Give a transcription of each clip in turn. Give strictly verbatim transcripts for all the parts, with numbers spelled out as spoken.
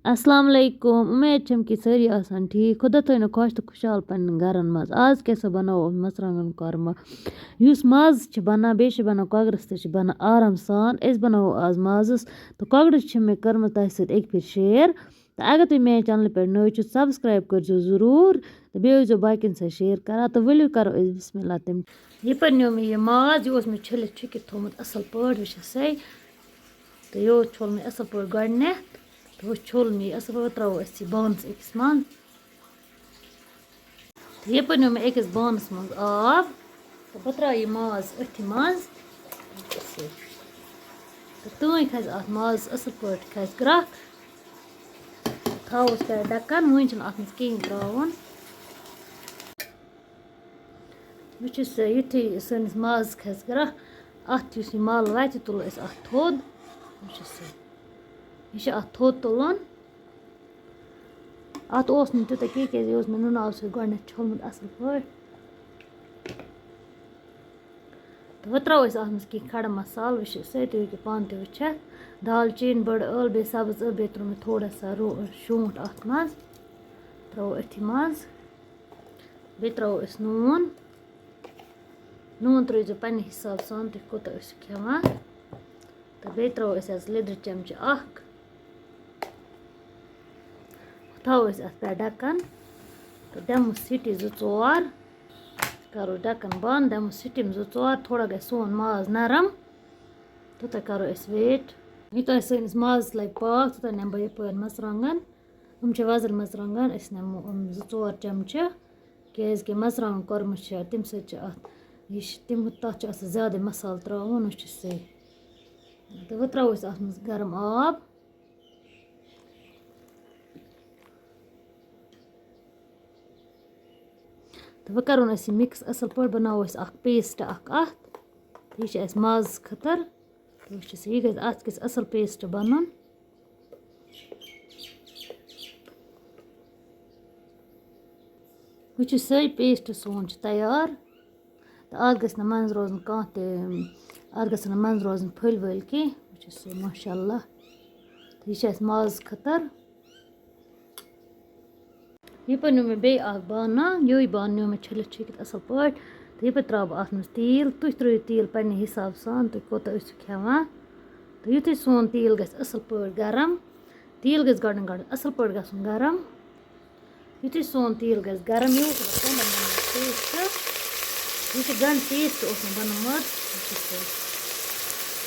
السلام علیکم، اُمید چھم کہِ سٲری آسن ٹھیٖک۔ خۄدا تھٲینو خۄش تہٕ خۄشحال پننٮ۪ن گرن منٛز۔ آز کیٛاہ سا بناوو أسۍ؟ مرژٕوانٛگن کۄرمہٕ، یُس ماز چھِ بنان، بیٚیہِ چھِ بنان کۄکرس تہِ چھِ بنان آرام سان۔ أسۍ بناوو آز مازس، تہٕ کۄکرس چھِ مےٚ کٔرمٕژ تۄہہِ سۭتۍ اَکہِ پھِرِ share۔ تہٕ اگر تُہۍ میٛانہِ channel پٮ۪ٹھ نٔوۍ چھِو، subscribe کٔرۍزیو ضروٗر، تہٕ بیٚیہِ ٲسۍزیو باقین سۭتۍ share کران۔ تہٕ ؤلِو کرو أسۍ بسم اللہ تَمہِ۔ یہِ پَتہٕ نیوٗ مےٚ یہِ ماز، یہِ اوس مےٚ چھٔلِتھ چھُکِتھ تھوٚومُت اَصٕل پٲٹھۍ، وٕچھِو سا۔ تہٕ یہِ اوس چھوٚل مےٚ اَصٕل پٲٹھۍ گۄڈٕنٮ۪تھ، تہٕ وۄنۍ چھوٚل مےٚ یہِ اَصٕل پٲٹھۍ۔ وۄنۍ ترٛاوو أسۍ یہِ بانَس أکِس منٛز۔ تہٕ یہِ پَتہٕ نیوٗ مےٚ أکِس بانَس منٛز آب، تہٕ بہٕ ترٛاوٕ یہِ ماز أتھی منٛز۔ تہٕ تُہۍ کھَسہِ اَتھ مازَس اَصٕل پٲٹھۍ کھَسہِ گرٛٮ۪کھ۔ تھاووس پٮ۪ٹھ ڈَکَن، وٕنۍ چھُنہٕ اَتھ منٛز کِہیٖنۍ ترٛاوُن۔ وٕچھِو سا، یُتھُے سٲنِس مازَس کھَسہِ گرٛٮ۪کھ، اَتھ یُس یہِ مَل وَتہِ، تُلو أسۍ اَتھ تھوٚد۔ وٕچھِو سا، یہِ چھُ اَتھ تھوٚد تُلُن۔ اَتھ اوس نہٕ تیوٗتاہ کینٛہہ، کیٛازِ یہِ اوس مےٚ نُنہٕ آبہٕ سۭتۍ گۄڈٕنٮ۪تھ چھوٚلمُت اَصٕل پٲٹھۍ۔ تہٕ وۄنۍ ترٛاوو أسۍ اَتھ منٛز کینٛہہ کھڑا مصالہٕ، وٕچھِو سا، تُہۍ ہیٚکِو پانہٕ تہِ وٕچھِتھ۔ دالچیٖن، بٔڑ ٲلہٕ، بیٚیہِ سبٕز ٲلہٕ، بیٚیہِ ترٛوو مےٚ تھوڑا سا رو-، شونٛٹھ اَتھ منٛز۔ ترٛاوو أتھی منٛز۔ بیٚیہِ ترٛاوو أسۍ نوٗن۔ نوٗن ترٛٲیزیو پنٛنہِ حساب سان، تُہۍ کوٗتاہ ٲسِو کھٮ۪وان۔ تہٕ بیٚیہِ ترٛاوو أسۍ آز لیٚدرِ چمچہٕ اَکھ۔ تھاوو أسۍ اَتھ پٮ۪ٹھ ڈَکَن تہٕ دِمو سیٹی زٕ ژور۔ کَرو ڈَکَن بنٛد، دِمو سِٹیٖم زٕ ژور، تھوڑا گژھِ سون ماز نرم، توٚتام کَرو أسۍ wait۔ یوٗتاہ سٲنِس مازَس لَگہِ پاکھ، توٚتام نِمہٕ بہٕ یَپٲرۍ مَرژٕوانٛگَن۔ یِم چھِ وۄزٕلۍ مَرژٕوانٛگَن، أسۍ نِمو یِم زٕ ژور چمچہٕ، کیٛازِکہِ مَرژٕوانٛگَن کۄرمہٕ چھِ، تَمہِ سۭتۍ چھِ اَتھ، یہِ چھِ تِم، تَتھ چھُ آسان زیادَے مصالہٕ ترٛاوُن، أسۍ چھِ سُے۔ تہٕ وۄنۍ ترٛاوو أسۍ اَتھ منٛز گرم آب۔ تہٕ وۄنۍ کَرون أسۍ یہِ mix اَصٕل پٲٹھۍ، بَناوو أسۍ اَکھ paste اَکھ اَتھ۔ تہٕ یہِ چھِ اَسہِ مازَس خٲطرٕ۔ تہٕ وٕچھِو سا، یہِ گژھِ، اَتھ گژھِ اَصٕل paste بَنُن۔ وٕچھِو سا، یہِ paste سون چھُ تیار۔ تہٕ اَتھ گژھِ نہٕ منٛزٕ روزُن کانٛہہ تہِ، اَتھ گژھن نہٕ منٛزٕ روزٕنۍ پھٔلۍ ؤلۍ کینٛہہ۔ وٕچھِو سا، ماشاء اللہ۔ تہٕ یہِ چھِ اَسہِ مازَس خٲطرٕ۔ یہِ پَتہٕ نیوٗ مےٚ بیٚیہِ اَکھ بانہٕ، یِہوٚے بانہٕ نیوٗ مےٚ چھٔلِتھ چھُکِتھ اَصٕل پٲٹھۍ۔ تہٕ یہِ پَتہٕ ترٛاوٕ بہٕ اَتھ منٛز تیٖل۔ تُہۍ ترٛٲیِو تیٖل پنٛنہِ حِساب سان، تُہۍ کوٗتاہ ٲسِو کھٮ۪وان۔ تہٕ یُتھُے سون تیٖل گژھِ اَصٕل پٲٹھۍ گرم، تیٖل گژھِ گۄڈٕ گۄڈٕ اَصٕل پٲٹھۍ گژھُن گرم۔ یُتھُے سون تیٖل گژھِ گرم، یوٗت چھُ گژھان، بَناوُن paste۔ یہِ چھُ گنٛڈٕ paste اوس مےٚ بَنومُت، یہِ چھُ سُہ۔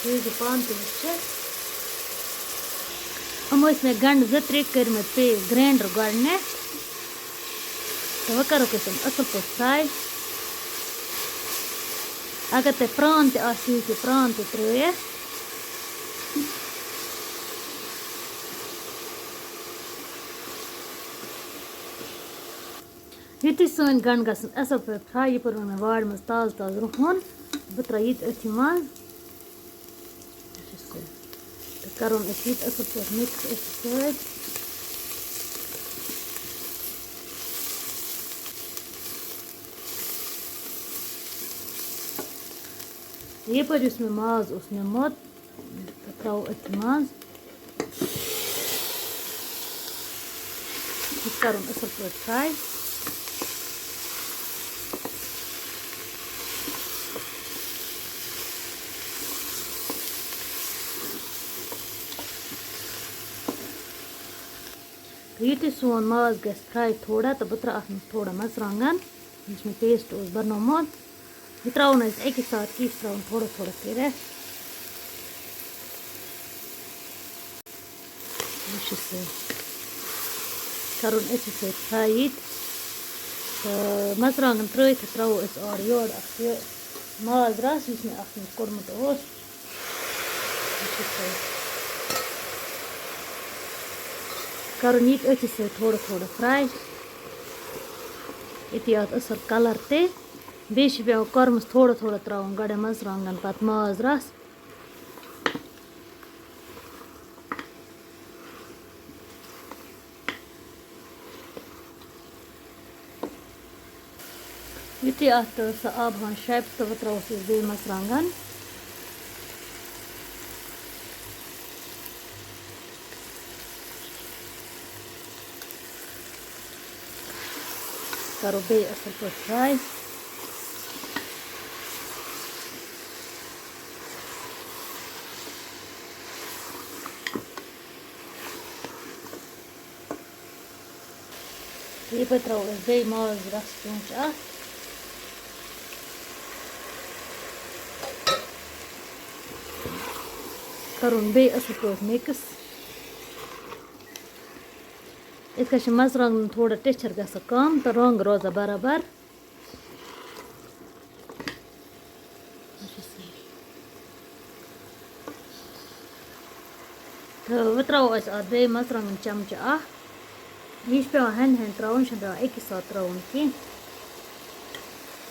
تُہۍ ہیٚکِو پانہٕ تہِ وٕچھِتھ۔ یِم ٲسۍ مےٚ گنٛڈٕ زٕ ترٛےٚ کٔرمٕتۍ paste، grinder گۄڈٕنٮ۪تھ۔ تہٕ وۄنۍ کَرو أسۍ یِم اَصٕل پٲٹھۍ fry۔ اگر تۄہہِ پرٛان تہِ آسہِ، تُہۍ ہیٚکِو پرٛان تہِ ترٛٲیِتھ۔ یُتھُے سٲنۍ گنٛڈٕ گژھن اَصٕل پٲٹھۍ fry، یہِ پٲٹھۍ ووٚن مےٚ وارِ منٛز تازٕ تازٕ رُہُن، بہٕ ترٛاوٕ یہِ تہِ أتھی منٛز۔ تہٕ کَرُن أسۍ یہِ تہِ اَصٕل پٲٹھۍ mix أتھۍ سۭتۍ۔ تہٕ یَپٲرۍ یُس مےٚ ماز اوس نیومُت، تہٕ ترٛاوو أتھۍ منٛز۔ یہِ چھُ کَرُن اَصٕل پٲٹھۍ fry۔ تہٕ یُتھُے سون ماز گژھِ fry تھوڑا، تہٕ بہٕ ترٛاوٕ اَتھ منٛز تھوڑا مَرژٕوانٛگَن، یُس مےٚ paste اوس بَنومُت۔ یہِ ترٛاوو نہٕ أسۍ اَکی ساتہٕ کینٛہہ، یہِ چھِ ترٛاوُن تھوڑا تھوڑا کٔرِتھ۔ وٕچھِو سا، کَرُن أتھی سۭتۍ fry یہِ تہِ۔ تہٕ مَرژٕوانٛگَن ترٛٲوِتھ تہِ ترٛاوو أسۍ اورٕ یورٕ اَتھ یہِ ماز رَس، یُس مےٚ اَتھ منٛز کوٚڑمُت اوس۔ وٕچھِو سا، کَرُن یہِ تہِ أتھی سۭتۍ تھوڑا تھوڑا fry۔ أتی اَتھ اَصٕل colour تہِ۔ بیٚیہِ چھِ پٮ۪وان کۄرمَس تھوڑا تھوڑا ترٛاوُن گۄڈٕ مَرژٕوانٛگَن، پَتہٕ ماز رَس۔ یُتھُے اَتھ سُہ آب ہن شرٛپہِ، تہٕ وۄنۍ ترٛاووس أسۍ بیٚیہِ مَرژٕوانٛگَن۔ کَرو بیٚیہِ اَصٕل پٲٹھۍ fry۔ یہِ پَتہٕ ترٛاوو أسۍ بیٚیہِ ماز رَس چونٛچہٕ اَکھ۔ کَرُن بیٚیہِ اَصٕل پٲٹھۍ mix۔ یِتھ کٔنۍ چھِ مَرژٕوانٛگنَن تھوڑا ٹیٚچھَر گژھان کَم تہٕ رَنٛگ روزان برابر۔ تہٕ وۄنۍ ترٛاوو أسۍ اَتھ بیٚیہِ مَرژٕوانٛگَن چَمچہٕ اَکھ۔ یہِ چھِ پٮ۪وان ہَنہِ ہَنہِ ترٛاوُن، یہِ چھُنہٕ پٮ۪وان أکی ساتہٕ ترٛاوُن کینٛہہ۔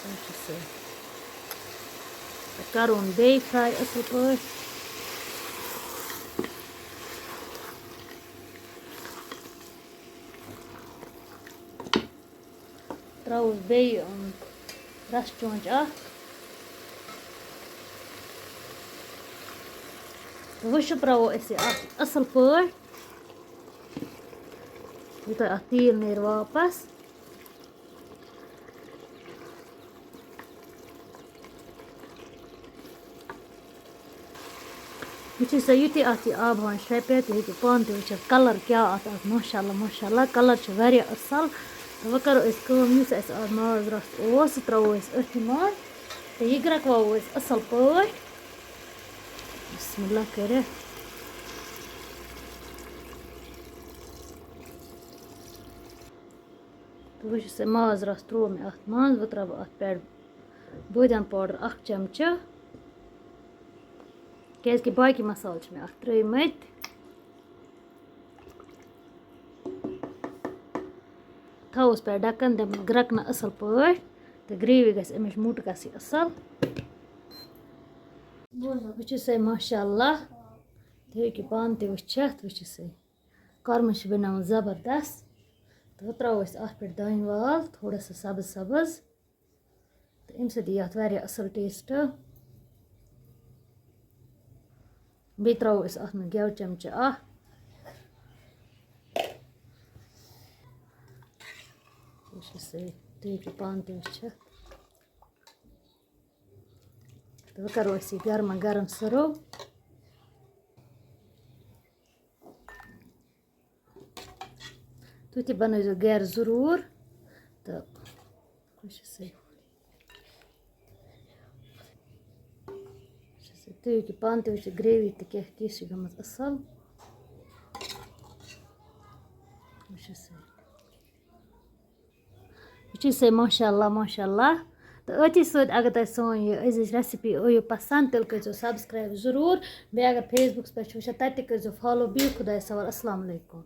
وٕچھِو سا۔ تہٕ کَرُن بیٚیہِ fry اَصٕل پٲٹھۍ۔ ترٛاووس بیٚیہِ، اۭں، رَس چونٛچہٕ اَکھ۔ تہٕ وٕچھِو، ترٛاوو أسۍ یہِ اَتھ اَصٕل پٲٹھۍ، یوٗتاہ اَتھ تیٖل نیرِ واپَس۔ وٕچھِو سا، یُتھُے اَتھ یہِ آب ہَوان شرٛٮ۪پہِ، تُہۍ ہیٚکِو پانہٕ تہِ وٕچھِتھ colour کیٛاہ اَتھ آز، ماشاء اللہ، ماشاء اللہ، colour چھُ واریاہ اَصٕل۔ تہٕ وۄنۍ کَرو أسۍ کٲم، یُس اَسہِ آز ماز رَس اوس، سُہ ترٛاوو أسۍ أتھۍ منٛز تہٕ یہِ گرٛٮ۪کواوو أسۍ اَصٕل پٲٹھۍ۔ بسم اللہ کٔرِتھ۔ تہٕ وٕچھِو سا، ماز رَس ترٛوو مےٚ اَتھ منٛز۔ وۄنۍ ترٛاوٕ بہٕ اَتھ پٮ۪ٹھ بٲدیان powder اَکھ چَمچہٕ، کیٛازِکہِ باقٕے مصالہٕ چھِ مےٚ اَتھ ترٛٲومٕتۍ۔ تھاووس پٮ۪ٹھ ڈَکَن، دِمہٕ گرٛٮ۪کنہٕ اَصٕل پٲٹھۍ تہٕ gravy گژھِ اَمِچ موٚٹ گژھٕنۍ اَصٕل۔ وٕچھِو سا، ماشاء اللہ، تُہۍ ہیٚکِو پانہٕ تہِ وٕچھِتھ، وٕچھِو سا۔ کۄرمہٕ چھِ بَنیومُت زبردست۔ تہٕ وۄنۍ ترٛاوو أسۍ اَتھ پٮ۪ٹھ دانہِ وَل، تھوڑا سا سبٕز سبٕز۔ تہٕ اَمہِ سۭتۍ یی اَتھ واریاہ اَصٕل taste۔ بیٚیہِ ترٛاوو أسۍ اَتھ منٛز گٮ۪و چَمچہٕ اَکھ۔ وٕچھِو سا، تُہۍ ہیٚکِو پانہٕ تہِ وٕچھِتھ۔ تہٕ وۄنۍ کَرو أسۍ یہِ گرما گرم serve۔ تُہۍ تہِ بَنٲیزیو گَرِ ضروٗر۔ تہٕ خۄش سۭتۍ۔ تُہۍ ہیٚکِو پانہٕ تہِ وٕچھِتھ gravy تہِ کیٛاہ، کِژھ چھِ گٔمٕژ اَصٕل۔ وٕچھِو سا۔ وٕچھِو سا، ماشاء اللہ، ماشاء اللہ۔ تہٕ أتھی سۭتۍ اگر تۄہہِ سٲنۍ یہِ أزِچ recipe ٲیِو پَسنٛد، تیٚلہِ کٔرۍزیو subscribe ضروٗر۔ بیٚیہِ اگر Facebookس پٮ۪ٹھ چھِو وٕچھان، تَتہِ تہِ کٔرۍزیو follow۔ بِہِو خۄدایَس حوال۔ السلام علیکُم۔